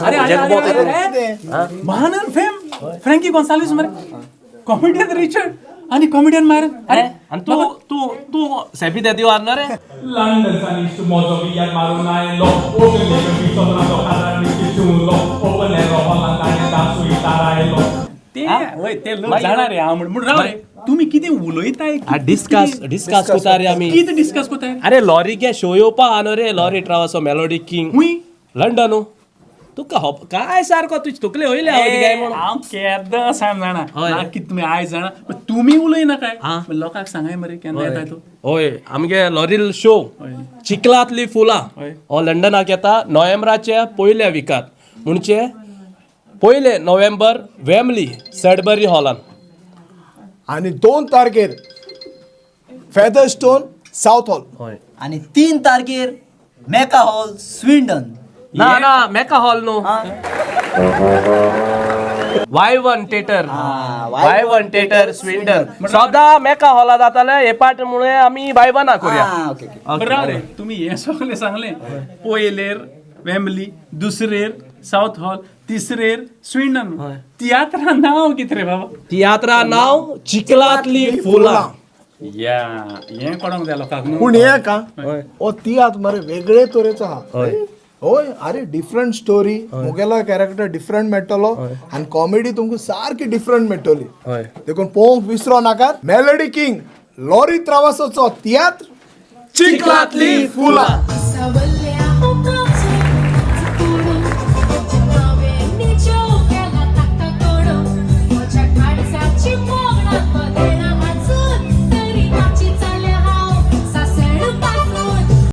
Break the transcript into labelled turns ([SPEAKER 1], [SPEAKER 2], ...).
[SPEAKER 1] अरे अरे अरे अरे महानन फेम फ्रँकी गोन्साल्विस मरे, कॉमेडियन रिचर्ड आणि कॉमेडियन मायरन. अरे
[SPEAKER 2] आनी तूं तूं तूं सेपी देती वारना रे.
[SPEAKER 1] लंडन इश्ट मोजो बियार मारून आयलो, ते वय ते लोक जाणा रे हांव म्हण राव रे, तुमी कितें उलयताय?
[SPEAKER 2] डिस्कस डिस्कस कोता रे आमी.
[SPEAKER 1] कितें डिस्कस कोताय?
[SPEAKER 2] अरे लॉरी गे शो येवपा आहा न्हू रे, लॉरी ट्रावसो मेलोडी किंग.
[SPEAKER 1] हुंय?
[SPEAKER 2] लंडन. तुका हप काय सारको तुजी तकली वयली हांव काय म्हणून.
[SPEAKER 1] हांव केद्दां सांग जाणा.
[SPEAKER 2] हय.
[SPEAKER 1] ना कितें तुमी आयज जाणा, पण तुमी उलयना काय?
[SPEAKER 2] हा.
[SPEAKER 1] पण लोकांक सांगाय मरे केन्ना येताय तूं.
[SPEAKER 2] हय, आमगे लॉरील शो
[SPEAKER 1] हय.
[SPEAKER 2] चिखलांतली फुलां
[SPEAKER 1] हय.
[SPEAKER 2] हो लंडनाक येता नोव्हेंबराच्या पयल्या विकात, म्हणजे पयले नोव्हेंबर, वेमली सॅडबरी हॉलान.
[SPEAKER 3] आणि 2 तारखेर फेदरस्टोन साऊथ हॉल.
[SPEAKER 2] हय.
[SPEAKER 4] आणि 3 तारखेर मेका हॉल स्विंडन.
[SPEAKER 2] ना ना, मेका हॉल न्हू, वायवन थेटर, वायवन थेटर स्विंडन. सदां मेका हॉला जाताले, हे पाट मुळे आमी वायवना करूया.
[SPEAKER 4] Okay okay.
[SPEAKER 1] बरं राव रे, तुमी हें सगळें सांगलें, पयलेर वेम्बली, दुसरेर साऊथ हॉल, तिसरेर स्विंडन, तियात्रा नांव कितें रे बाबा?
[SPEAKER 2] तियात्रा नांव चिखलांतली फुलां.
[SPEAKER 1] या हें कोणाक जाय लोकांक न्हू?
[SPEAKER 3] पूण हे का हो तियात्र मरे वेगळे तरेचो आहा. हय, अरे डिफरंट स्टोरी, मुगेलो कॅरेक्टर डिफरंट मेळटलो आनी कॉमेडी तुमकां सारकी डिफरंट मेळटली.
[SPEAKER 2] हय.
[SPEAKER 3] देखून पळोवंक विसरो नाकात मेलोडी किंग लॉरी त्रावासाचो तियात्र चिखलांतली फुलां.